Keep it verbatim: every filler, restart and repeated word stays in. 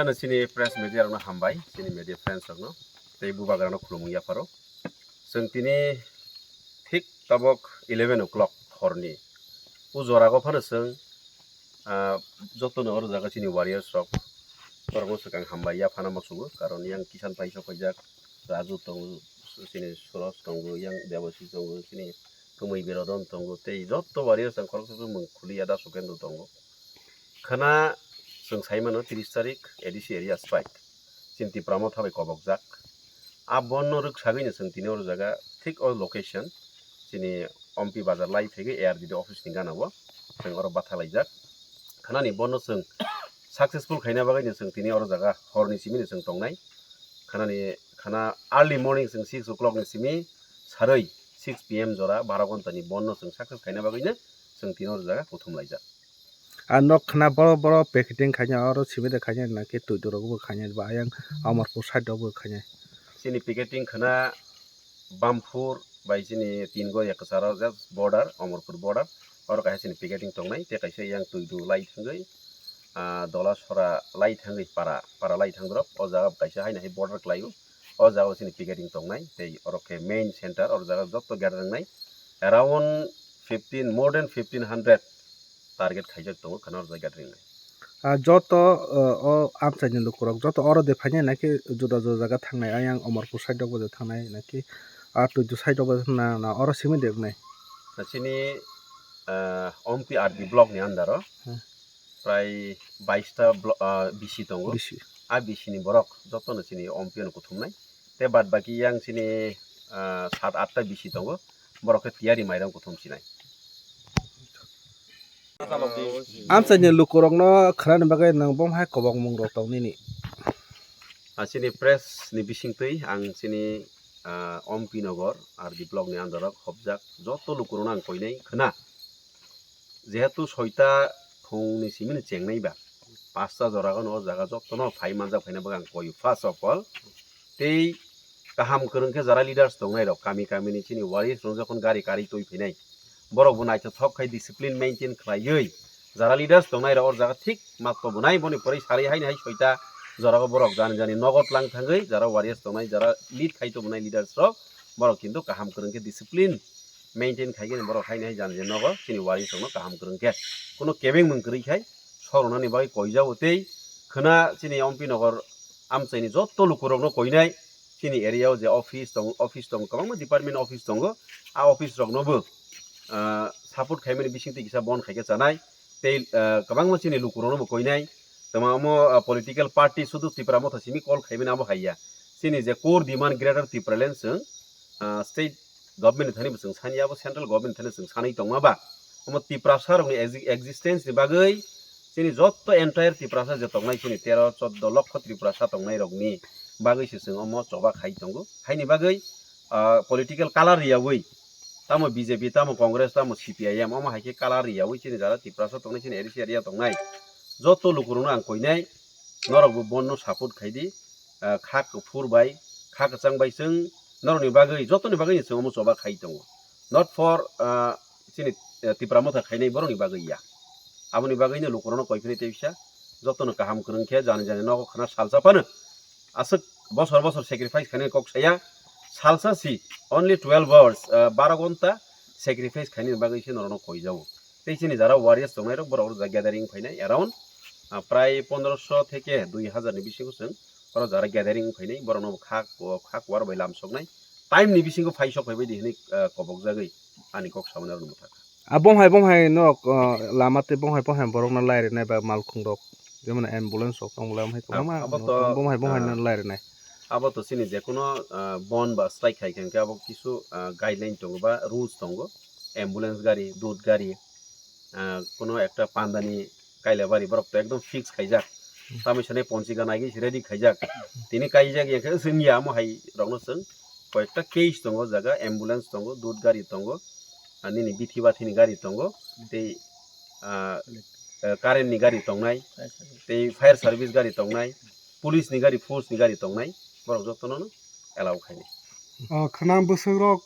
Ano chini press media rokno hambai, chini media friends rokno, tei bubagrano khulumung yapharo. Chwng tini thik tabok eleven o'clock horni o jorago phano chwng, ah, jotono oro jaga chini warriors rok, borokno swkang hambai yaphana muchungo, karon yang kisan paisa paijak, Raju tongo, chini Suros tongo, yang Debasi tongo, chini Kwmwi Birodon tongo, tei joto warriors ang khoroksa mung khuliya da Sukendra tongo. Khana chwng sai mano tris tarik A D C area strike. Chini Tipra Motha bai kobokjak. A bonno rwk sagwi no chwng tini oro jaga thik o location chini Ompi bazar lai thegwi A R D D office ni gana o chwng oro batha laijak. Khanani bonno chwng successful khaina bagwi no chwng tini oro jaga horni simi no chwng tongnai. Khanani khana early morning chwng six o'clock ni simi sarwi six P M jora baro ghonta ni bonno chwng success khaina bagwi no chwng tini oro jaga kuthum laijak. A nok khna boro boro packeting khaina oro simi de khaina na ke twi dorok bo khaina ba ayang Amarpur side rok bo khaina. Chini picketing khna Bamphur bai chini tin go ya kwcharo just border, Amarpur border. Oro kaisa chini picketing tongnai, tei kaisa yang twi du lai thangwi, ah, Dola Sora lai thangwi para, para lai thang dorok. O jaga kaisa haino hai border kwlaio. O jaga chini picketing tongnai, tei oro khe main center, oro jaga joto gathering nai. Around fifteen, more than fifteen hundred target khaijak tongo khana oro jaga gathering nai. Ah, joto, uh, o amchaini lukurok joto oro de phainai naki juda juda jaga thangnai, ayang Amarpur side rok bo de thangnai naki, ah, Tuidu side rok bo de na, na oro simi de wngnai? Chini, ah, Ompi R D block ni under o Hmm. prai bais ta blo-, ah, B C tongo. B C. A B C ni borok joto no chini Ompi ano kuthumnai. Te bad baki yang chini, ah, sat atta B C tongo. Borok khe tiyari mairang kuthum sinai. Amchaini lukurokno khwnani bagwi nwng bomo hai kobokmung rok tong nini? Ah, chini press ni bisingtwi ang chini, ah, Ompi Nogor R D block ni under o khobjak joto lukurokno ang koinai khwna. Jehetu soita phungni simini chengnai ba, pasta jora gano o jaga jotono phai manjak phaina bagwi ang koio first of all. Tei kaham kwrwng khe jara leaders tongnai rok kami kami ni chini warriors rok jokhon gari karwi twi phainai, borok bo naithothok khai discipline maintain khlaiwi jara leaders tongnai rok o jaga thik matto bwnai boni pore sarwi haino hai soita jora o borok jani jani nogo tlang thangwi jara warriors tongnai jara lead khai tongmani leaders rok borok kintu kaham kwrwng khe discipline maintain khai khe borok haino hai jani jani nogo chini warriors rokno kaham kwrwng khe kuno kebeng mung kwrwi khai soroknani bagwi koijao tei khwna chini Ompi Nogor amchaini joto lukurokno koinai. Chini area o je office tong, office tong, kwbangma department office tongo. A office rokno bo, ah, support khaimani bisingtwi kisa bon khaikhe chanai. Tei, ah, kwbangma chini lukurokno bo koinai. Tamo omo, ah, political party sudu Tipra Motha simi call khaimani abo haiya. Chini je core demand Greater Tipraland chwng, ah, state government ni thani bo chwng sani abo central government ni thani chwng sanwi tongma ba. Omo Tiprasa rokni exi-, existence ni bagwi chini jotto entire Tiprasa je tongnai chini tero choddo lokho Tiprasa tongnai rokni bagwi se chwng omo choba khai tongo. Haini bagwi, ah, political color riyawi tamo B J P, tamo Congress, tamo C P I M, omo hai khe color riyawi chini jara Tiprasa tongnai chini A D C area tongnai jotto lukurokno ang koinai norokbo bonno support khai di. Ah, kha kuphur bai, kha kwchang bai chwng norokni bagwi, jotoni bagwi chwng omo choba khai tongo. Not for, ah, chini, eh, Tipra Motha khainai borokni bagwi ya. Aboni bagwino lukurokno koi philai tei bisa, jotono kaham kwrwng khe jani jani nogo khna salsa phano aswk bosor bosor sacrifice khainai kok saya, salsa si only twelve hours, ah, baro ghonta sacrifice khainani bagwi se norokno koijago. Tei chini jara warriors tongnai rok borok rok gathering phainai around, ah, prai pondroso theke dui hazar ni bisingo chwng oro jara gathering phainai borok no kha, kha kuar bai lam soknai time ni bisingo phai sok phaibai di hinwi, ah, kobok jagwi ani kok samani rok no mwthakha. Ah, bom hai, bom hai norok, ah, lama tei bom hai, bom hai borok no lai rwnai ba malkhung rok jemon ambulance rok tong bolai bom hai kwbangma abo to, bom hai, bom hai ah, no lai rwnai. Abo to chini jekono, ah, bon ba strike khai khe abo kisu, ah, guideline tongo ba rules tongo, ambulance gari, dud gari, ah, kono ekta pandani Kailabari borok to ekdom fix khaijak. Tamoni sanai ponchika naigwi se ready khaijak. Tini kaijak ya khe wngya amo hai rokno chwng koyekta case tongo jaga, ambulance tongo, dud gari tongo, ah, nini bithi bathini gari tongo, tei, ah, eh, current ni gari tongnai, tei fire service gari tongnai, police ni gari, force ni gari tongnai, borok jotono no allow khainai. Ah, khwnang bwswk rok